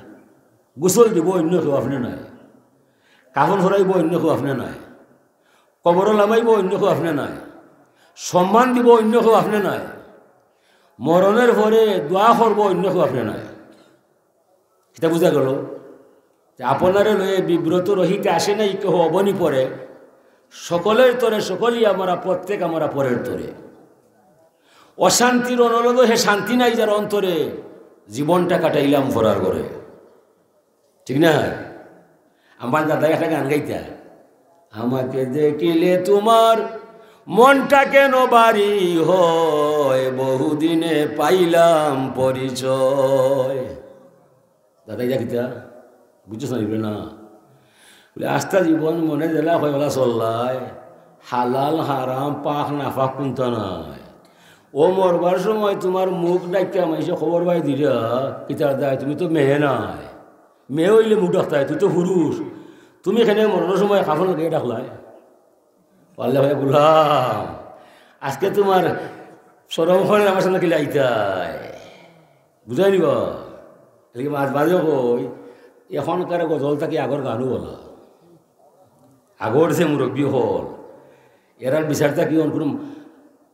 গোসল দিবো অইন্য কেউ, আপনে নায়। কাফন পরাইবো অইন্য কেউ, আপনে নায়। কবরো লামাইবো অইন্য কেউ, আপনে নায়। সম্মান দিবো অইন্য কেউ, আপনে নায়। মরণর পরে দোয়া করবো অইন্য কেউ, আপনে নায়। ইটা বুঝা গেল যে আপনারে লইয়া বিব্রত রহিতে আসে নাই কেহ অবনী পরে। সকলের তরে সকলেই আমরা, প্রত্যেক আমরা পরের তরে। অশান্তির অনলদ হে শান্তি নাই যার অন্তরে, জীবনটা কাটাইলাম ফরার ঘরে। ঠিক না? আমার দাদা একটা গান গাইতা, "আমাকে দেখিলে তোমার মনটা কেন ভারী হয়, বহুদিনে পাইলাম পরিচয়।" দাদা ইটা কিতা? বুঝছস না, ইবরে না? বলে, "আস্তা জীবন মনে যেলা হয় ওলা চললায়, হালাল হারাম পাক না পাক কুন্তা নাই। ও মরবার সময় তোমার মুখ ডাকিয়া মাইনষে খবর পাই দিরা, কিতার দায়, তুমি তো মেয়ে নায়।" মেয়ে অইলে মুখ ডাকতায়, তুই তো পুরুষ। তুমি কেনে মরণর সময় কাফন লাগাইয়া ডাকলায়? আল্লায় কইবা, "গোলাম, আজকে তোমার শরম করে আমার সামনে কিলা আইতায়?" বুঝাই নিবা? এর লাগি মাঝে মাঝে কই, এখনকার গজল থাকি আগর গানও ভালা। আগর যে মুরব্বি অকল, এরার বিচার থাকি অন কোনো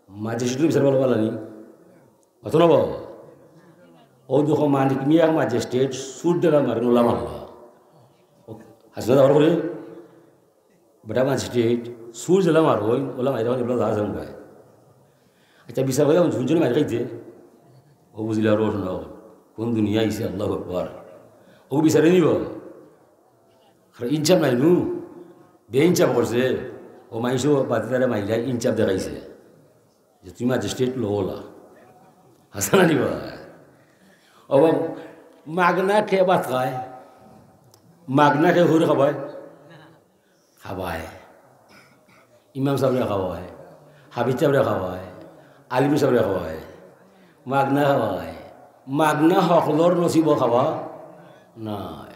ম্যাজিস্ট্রেটর বিচার ভালা ভালা নি? অত না বাবা? ও দেখো মানিক মিয়া ম্যাজিস্ট্রেট, সুর দেলা মারে, নোলা মারলা। ও, হাসিনা দাবার করে, বেটা ম্যাজিস্ট্রেট, সুর দেলা মারো, ওই, ওলা মাইরা, ওলা যা যাম গায়। আচ্ছা, বিচার করে, শুনছো না মাইর খাইতে? ও বুঝিলা, রোশ না, কোন দুনিয়া আইছে, আল্লাহু আকবার। ও বিচারে নিব? আর ইনসাফ নাই নু, বেইনসাফ করছে। ও মাইনষে বাদে তারে মাইরা ইনসাফ দেখাইছে। যে তুমি ম্যাজিস্ট্রেট লওলা। হাছা না নি বা? ও বা, মাগনা কে ভাত খায়? মাগনা কে হুর খাবায়? খাবায়। ইমাম সাবরে খাবায়, হাফিজ সাবরে খাবায়, আলিম সাবরে খাবায়, মাগনা খাবায়। মাগনা হকলর নসিবো খাওয়া নায়।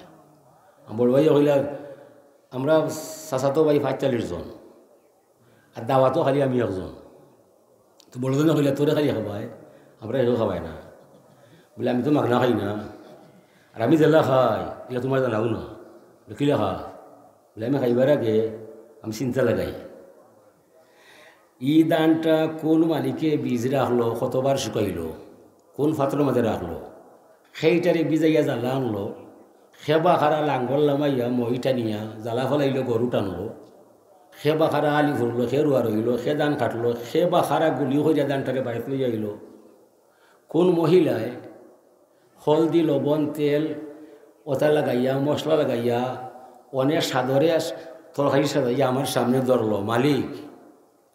আমার বড় ভাইয়ে কইলা, আমরা চাচাতো ভাই পঁয়তাল্লিশ জন, আর দাওয়াতো খালি আমি একজন। তো বড়জনে কইলা, "তোরে খালি খাবায়, আমরা একেও খাবায় না।" বলে, "আমি তো মাগনা খাই না, আর আমি যেলা খাই, ইলা তুমার জানাও না।" বলে, "কিলা খাস?" বলে, "আমি খাইবার আগে আমি চিন্তা লাগাই।" ই ধানটা কোন মালিকে বীজ রাখলো, কতবার শুকাইলো, কোন পাত্রর মাঝে রাখলো, সেইটারে ভিজাইয়া জালা আনলো, কে বা কারা লাঙ্গল লামাইয়া মই টানিয়া জালা ফালাইলো, গরু টানলো, কে বা কারা আলি ফুরলো, কে রুয়া রইলো, কে ধান কাটলো, কে বা কারা গুলি করিয়া ধানটারে বাড়িত লইয়া আইলো, কোন মহিলায় হলদি, লবণ, তেল, ওটা লাগাইয়া, মশলা লাগাইয়া, অনেক সাদরে তরকারি সাজাইয়া আমার সামনে ধরলো, "মালিক,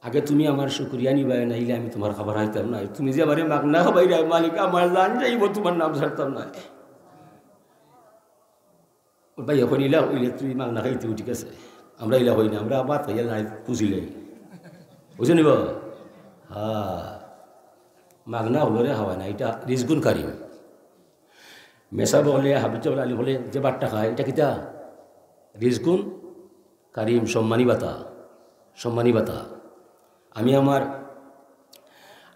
আগে তুমি আমার শুকরিয়া নিবায়, নাইলে আমি তুমার খাবার খাইতাম না। তুমি যে আমারে মাগনা খাবাইরায় মালিক, আমার জান যাইবো, তুমার নাম ছাড়তাম না।" ওর ভাই এখন ইলা অইলে তুই মাগনা খাইতে ঠিক আছে, আমরা ইলা কই না, আমরা ভাত খাইয়া লাই খুশি লাই, বুঝছো নি বা? হ্যাঁ, মাগনা হকলরে খাওয়ায় না, ইটা রিজকুন কারিম। মেসাব অকলে, হাফিজ সাব অকলে, আলিম অকলে যে ভাতটা খায়, ইটা কিতা? রিজকুন কারিম, সম্মানী ভাতা, সম্মানী ভাতা। আমি আমার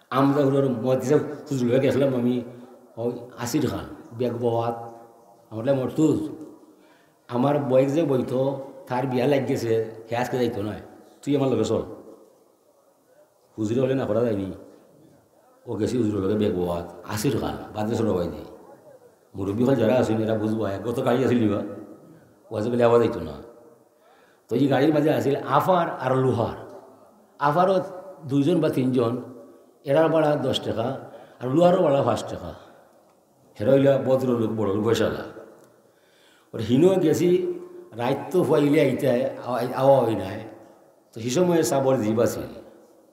আমজাহুরর মহাদিসা খুঁজ লইয়া গেছিলাম আমি, ওই আসির খান, বেগ বওয়াত, আমার লাই মর্তুজ। আমার বয়েক যে বইতো, তার বিয়া লাগি গেছে, হে আজকে যাইতো নায়, তুই আমার লগে চল। হুজুরে অকলে না করা যায়নি। ও গেছি হুজুরর লগে বেগ বওয়াত, আসির খান, বাদে সরো ভাই দি। মুরব্বী অকল যারা আছইন, এরা বুঝবা, এক গত গাড়ি আছিল নিবা, ওয়াজে গেলে আওয়াজ আইতো না। তো ই গাড়ির মাঝে আছিল আফার আর লুহার। আফারও দুইজন বা তিনজন, এরার ভাড়া দশ টেকা, আর লুহারও ভাড়া পাঁচ টেকা। হেরা অইলা ভদ্রলোক, বড় লোক, পয়সালা। ওর হিনো গেছি, রাইত তো ফুয়াইলে আইতে হয়, আওয়া, আওয়া অয় নায়। তো হি সময় সাবর জিপ আছিল।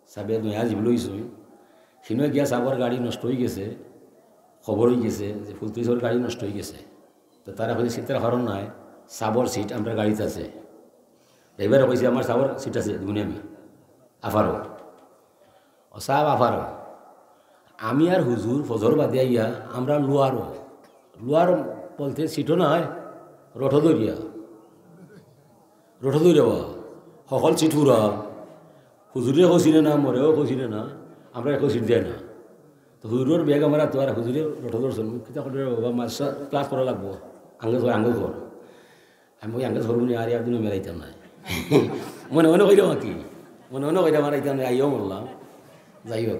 সাবে নয়া জিপ লইছইন। হিনো গিয়া সাবর গাড়ি নষ্ট অই গেছে, খবর অই গেছে যে ফুলতলি সাবর গাড়ি নষ্ট অই গেছে। তো তারা কইছে, "সিটর কারণ নায়, সাবর সিট আমরার গাড়িত আছে।" ড্রাইভারে কইছে, "আমার সাবর সিট আছে, দিমুনে আমি।" আফারও। ও সাব আফারও। আমি আর হুজুর ফজর বাদে আইয়া আমরা লুয়ারও। লুয়ার বলতে সিটও নায়, রথ ধরিয়া। রথ ধরিয়া বা, হকল সিট পুরা। হুজুরে কইছি না, মরেও কইছি না, আমরা একো সিট দেয় না। তো হুজুরর বেগ আমার আতো আর হুজুরে রথ ধরছইন। কিতা করে রে বাবা, মাস্টার ক্লাস করা লাগবো। আঙ্গে কর, আঙ্গে কর। আমি কই, "আঙ্গে ধরবো নি, আর একদিনও মেলাইতাম না।" মনে মনে কইলাম আর কি, মনে মনে কইলাম আর আইতাম না, আইও মরলাম। যাই হোক,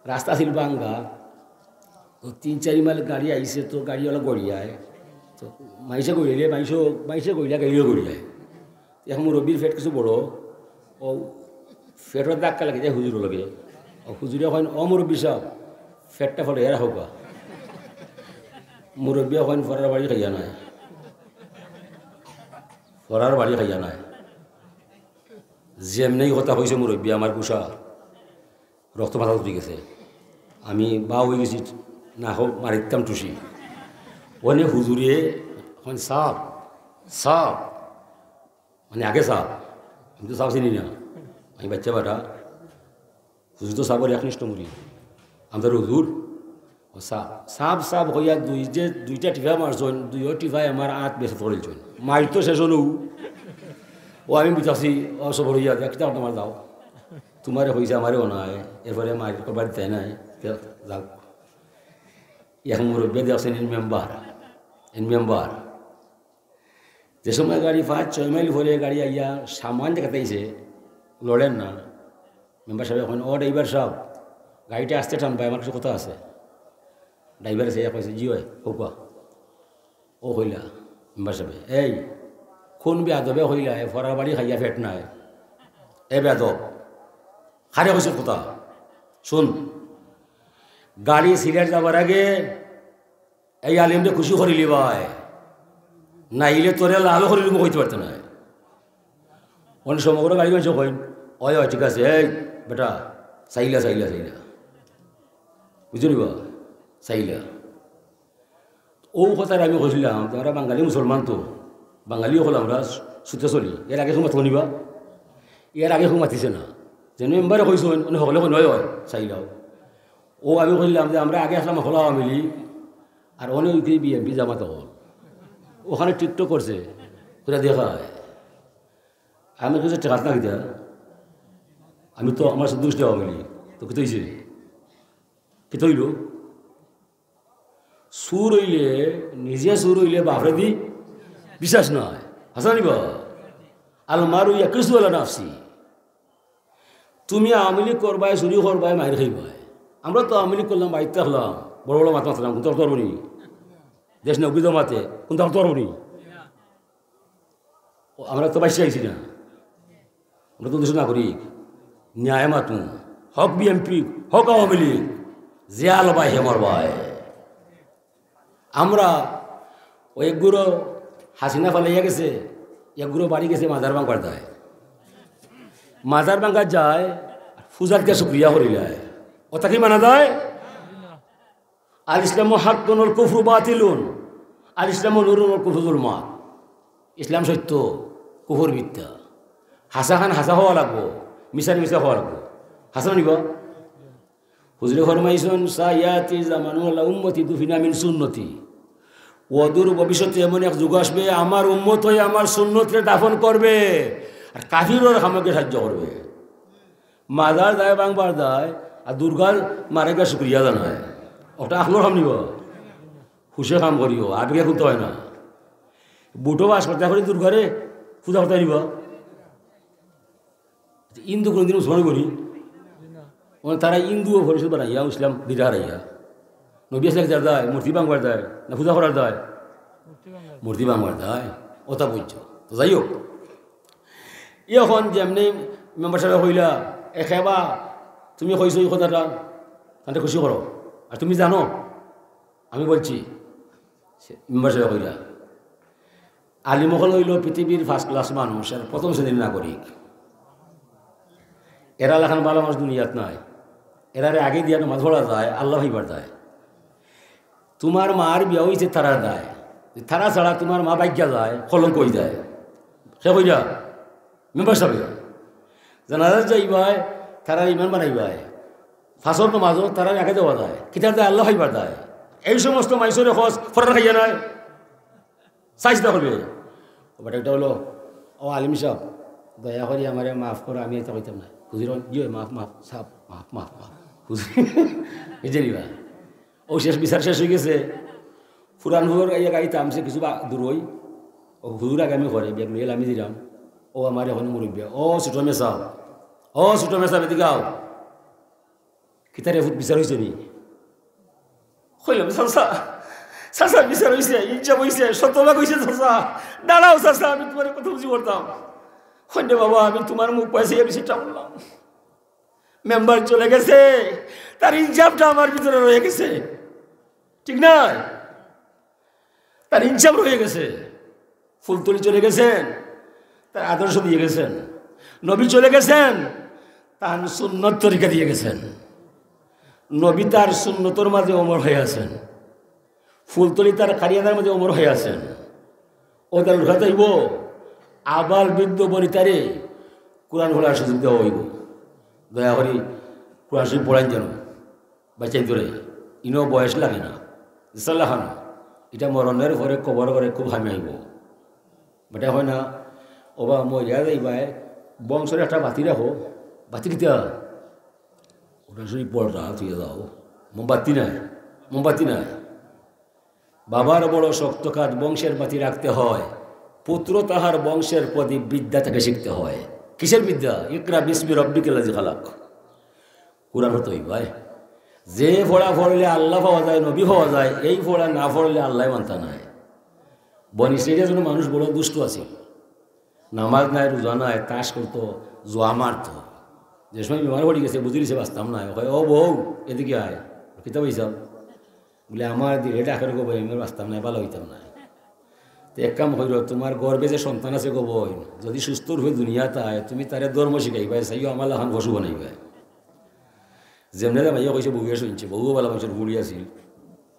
রাস্তা আছিল ভাঙ্গা, তো তিন চারি মাইল গাড়ি আইছে, তো গাড়িওয়ালা গড়িয়ায়, তো মাইসে গড়িলে, মাইসে, মাইসে গড়িলা, গাড়িও গড়িয়ায়। এখন মুরব্বীর পেট কিছু বড়, ও পেটর ধাক্কা লাগে যায় হুজুরর লগে। ও হুজুরে কইন, "ও মুরব্বী সাব, পেটটা ফাটাইয়া রাখউক্কা।" মুরব্বী কইন, "ফরার বাড়ি খাইয়া নায়, ফরার বাড়ি খাইয়া নায়।" যেমনেই কথা কইছে মুরব্বী, আমার গুসা রক্ত মাথাত উঠি গেছে। আমি বাউ অই গেছি, না হোক মারিতাম টুসি। অনে হুজুরে কইন, "সাব, সাব।" মানে আগে সাব, আমি তো সাব চিনি না, আমি বাচ্চা বেটা। হুজুর তো সাবর একনিষ্ঠ মুরিদ। আমরার হুজুর, ও সাব, সাব, সাব কইয়া দুই যে দুইটা টিফা মারছইন, দুইও টিফায় আমার আত বেসাত করিলছইন। মাইর তো শেষ অইলো। ও আমি বুঝাছি, ও সবর অইয়া, "দেখ, কিতা করতাম আর যাও। তুমারে কইছে, আমারে অনায়, এরপরে মাইর কবার দিতে নাই, তে যাও।" এখন মুরব্বী দেখছইন, ইন মেম্বার, ইন মেম্বার। যে সময় গাড়ি পাঁচ ছয় মাইল পরে গাড়ি আইয়া সামান দেখাত আইছে, লড়ের না। মেম্বার সাবে কইন, "ও ড্রাইভার সাব, গাড়িটা আস্তে টানবায়, আমার কিছু কথা আছে।" ড্রাইভারে চাইয়া কইছে, "জি অয়, কউক্কা।" ও কইলা, মেম্বার সাবে, "এই, কোন বেয়াদবে কইলা, এ ফরার বাড়ি খাইয়া পেট নায়? এ বেয়াদব, কারে কইছস কথা? হুন, গাড়ি সিলেট যাবার আগে এই আলিমরে খুশি করিলিবায়, নাইলে তোরে লালও করিলিমু কইতে পারতে নায়।" অনে সমগ্র গাড়ি মাইনষে কইন, "অয়, অয়, ঠিক আছে, এই বেটা, চাইলা, চাইলা, চাইলা।" বুঝছো নি বা? চাইলা। ও কথার আমি কইছিলাম যে আমরা বাঙালি মুসলমান তো, বাঙালি অকল আমরা সুতে চলি। এর আগে কেউ মাতছে নি বা? এর আগে কেউ মাতিছে না। যেন মেম্বারে কইছইন, অনে হকলে কইন, "অয়, অয়, চাইলাও।" ও আমি কইলাম যে আমরা আগে আছলাম হকল আওয়ামী লীগ, আর অনেক বিএনপি জামাত অকল ওখানে টিকটক করছে, ওরা দেখায়। আমি কিছু ঠেকাত না কিতা? আমি তো আমার সন্তুষ্ট আওয়ামী লীগ, তো কিতা অইছে? কিতা অইল? চুর অইলে, নিজে চুর অইলে বাপরে দি বিশ্বাস নাই। হাছা নি বা? আল মারু ইয়াকিসু আলা নাফসি। তুমি আওয়ামী লীগ করবায়, চুরি করবায়, মাইর খাইবায়। আমরা তো আওয়ামী লীগ করলাম, বাইত থাকলাম, বড় বড় মাত মাতলাম, কুনতা করতো পারবো নি? দেশ নিয়ে অভিযোগ মাতে, কুনতা করতো পারবো নি? ও, আমরা তো বাইশে আইছি না, আমরা তো দেশের নাগরিক, ন্যায় মাতমু, হক বিএনপি, হক আওয়ামী লীগ, যে আলো বাই হেমর বাই। আমরা ওই একগুলো হাসিনা ফালাইয়া গেছে, একগুলো বাড়ি গেছে মাজার ভাঙবার দায়। মাজার ভাঙা যায়, পূজারকে শুক্রিয়া করিলায়। ওটা কি মানা যায়? আল ইসলামু হাক্কুন ওয়াল কুফরু বাতিলুন, আল ইসলামু নূরুন ওয়াল কুফরু যুলুমাত। ইসলাম সত্য, কুফর মিথ্যা। হাছা খান হাছা হওয়া লাগবো, মিছার মিছা হওয়া লাগবো। হাছা নিব। হুজুরে ফরমাইছন, "সায়াতি জামানুন আলা উম্মতি দুফিনা মিন সুন্নতি।" অদূর ভবিষ্যতে এমন এক যুগ আসবে, আমার উম্মত হয়ে আমার সুন্নতরে দাফন করবে, আর কাফিরর কামে গিয়া সাহায্য করবে। মাজার যায় ভাঙবার দায়, আর দুর্গার মারে গিয়া শুক্রিয়া জানায়। ওটা আখলর কাম নিব, হুশে কাম করিও, আবেগে খুলতে হয় না। বুটো বাস করতে পারি দুর্গারে, পূজা করতে নিব। হিন্দু কোনোদিন মুসলমান করি? মানে তারা হিন্দু পরিষদ বানাইয়া, ইসলাম দিতে হারাইয়া। নবী আসলে যার দায়, মূর্তি ভাঙবার দায়, না পূজা করার দায়? মূর্তি ভাঙবার দায়, ওটা বুঝছো। তো যাই হোক, এখন যেমনি মেম্বার সাহেব কইলা, "এ খেবা, তুমি কইছো এই কথাটা, তাতে খুশি করো। আর তুমি জানো, আমি বলছি।" সে মেম্বার সাহেব কইলা, আলিম অকল অইল পৃথিবীর ফার্স্ট ক্লাস মানুষ, আর প্রথম শ্রেণীর নাগরিক। এরা লাখান ভালা মানুষ দুনিয়াত নাই। এরারে আগে দিয়া নমাজ পড়া যায়, আল্লাহ ভাইবার দায়। তোমার মার বিয়া অইছে তারার দায়। তারা ছাড়া তোমার মা ভাগিয়া যায়, কলঙ্ক অই যায়। সে কইরা, মেম্বার সাহেব, জানাজাত যাইবায়, তারার ইমাম বানাইবায়। ফাঁসর নমাজও তারার আগে দেওয়া যায়। কিতার দায়? আল্লাহ ভাইবার দায়। এই সমস্ত মাইসরে খোঁজ ফরার খাইয়া নাই। চাইস না করবে। ও বেটা, এটা হলো, "ও আলিম সাহেব, দয়া করি আমারে মাফ করো, আমি এটা কইতাম না।" হুজুর, "ইয়ে, মাফ, মাফ, সাহেব, মাফ, মাফ, মাফ।" হুজুর, এই যে নিবা। ও শেষ, বিচার শেষ হয়ে গেছে। ফুরান হুজুর এই গাড়ি থামছে কিছু বা-, দূর হই। ও হুজুর আগে আমি করে, ব্যাগ লইয়া আমি দিলাম। ও আমার এখন মুরব্বী। "ও ছোট মেসাব, ও ছোট মেসাব, এদিকে আও।" "কিতারে ফুত বিচার হইছে নি?" কইলাম, "চাচা, চাচা, বিচার হইছে, ইনসাফ হইছে, শতভাগ হইছে চাচা। দাঁড়াও চাচা, আমি তোমার কথা বুঝি করতাম।" "কইন না বাবা, আমি তোমার মুখ পাইছি, আমি সেটা বললাম।" মেম্বার চলে গেছে, তার ইনসাফটা আমার ভিতরে রয়ে গেছে, ঠিক না? তার ইনসাফ রয়ে গেছে। ফুলতলি চলে গেছেন, তার আদর্শ দিয়ে গেছেন। নবী চলে গেছেন, তার সুন্নত তরিকা দিয়ে গেছেন। নবী তার সুন্নতর মাঝে অমর হয়ে আছেন। ফুলতলি তার কারিয়ানার মাঝে অমর হয়ে আছেন। ও তার উঠাতে হইব, আবাল বৃদ্ধ বনিতারে কোরআন খোলার সুযোগ দেওয়া হইব। দয়া করি কোরআন শরীফ পড়াইন যেন। বাচ্চাই ধরে, ইনো বয়স লাগে না। ইনশাআল্লাহ খান, এটা মরণের পরে কবর করে খুব হামি আইব। বেটা হয় না, "ওবা, মরিয়া যাইবায়, বংশর একটা বাতি রাখো।" "বাতি কিতা?" "ওটা শুধু পড়া, তুই যাও।" "মোমবাতি নাই, মোমবাতি নাই।" বাবার বড় শক্ত কাজ, বংশের বাতি রাখতে হয়। পুত্র তাহার বংশের প্রদীপ, বিদ্যা তাকে শিখতে হয়। কিসের বিদ্যা? "ইকরা বিসমি রব্বিকাল্লাযী খালাক।" কোরআন পড়তে হইব, ভাই। যে পড়া পড়লে আল্লাহ পাওয়া যায়, নবী পাওয়া যায়, এই পড়া না পড়লে আল্লাহ মানতা নাই। বনি ইসরাইলের জন্য মানুষ বড় দুষ্ট আছিল। নামাজ নাই, রোজা নাই, তাস করতো, জুয়া মারতো। যে সময় বিমার পড়ি গেছে, বুঝি দিছে বাঁচতাম না। কয়, "ও বউ, এদিকে আয়।" "কিতা বইছাও?" বলে, "আমার দিলে ডাকের গো বইন, আমি বাঁচতাম না, ভালো হইতাম না।" তো এক কাম কইরো, তোমার গর্ভে যে সন্তান আছে গো বইন, যদি সুস্থ রূপে দুনিয়াত আয়, তুমি তারে ধর্ম শিখাইবায়, চাইও আমার লাখান পশু বানাইবায়। যেমনে যে মাইয়া কইছে, বউয়ে শুনছে, বউও ভালা মানুষের বুড়ি আছিল।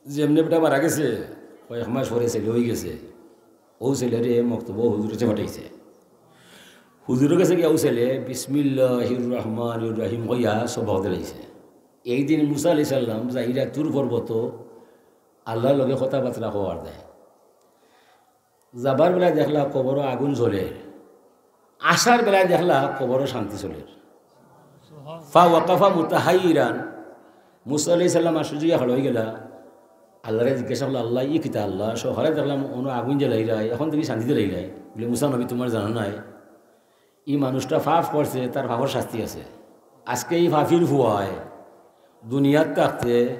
যেমনে বেটা মারা গেছে, কয়েক মাস পরে ছেলে হয়ে গেছে। ও ছেলেরে মক্তব হুজুরে পাঠাইছে। হুজুরের কাছে গিয়া ও ছেলে বিসমিল্লাহির রহমানির রহিম কইয়া সবক দিলাইছে। এই দিন মুসা আলাইহিস সালাম যাইরা তুর পর্বত আল্লাহর লগে কথাবার্তা কওয়ার দেয়। যাবার বেলায় দেখলা কবরো আগুন জ্বলের, আসার বেলায় দেখলা কবরো শান্তি চলের। ফা ওয়াকাফা মুতাহাইরান, মুসা আলাইহিস সালাম আশ্চর্য অইয়া খাড়া অইগেলা। আল্লাহরে জিজ্ঞাসা করলা, "আল্লাহ, ই কিতা আল্লাহ? সকালে দেখলাম অনো আগুন জ্বালাইরায়, এখন দেখি শান্তি জ্বালাইরায়।" বলে, "মুসা নবী, তুমার জানা নাই, ই মানুষটা পাপ করছে, তার পাপর শাস্তি আছে। আজকে ই পাপির ফুয়ায় দুনিয়াত থাকতে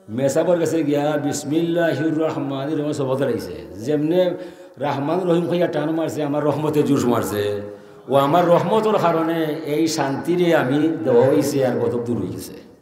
মেসাবর গেছে গিয়া বিসমিল্লাহির রহমানির রহিম শপথ লাইছে, যেমনে রহমান রহিম কইয়া টান মারছে, আমার রহমতে জুশ মারছে, ও আমার রহমতর কারণে এই শান্তিরে আমি দেওয়া অইছে আর গজব দূর অইগেছে।"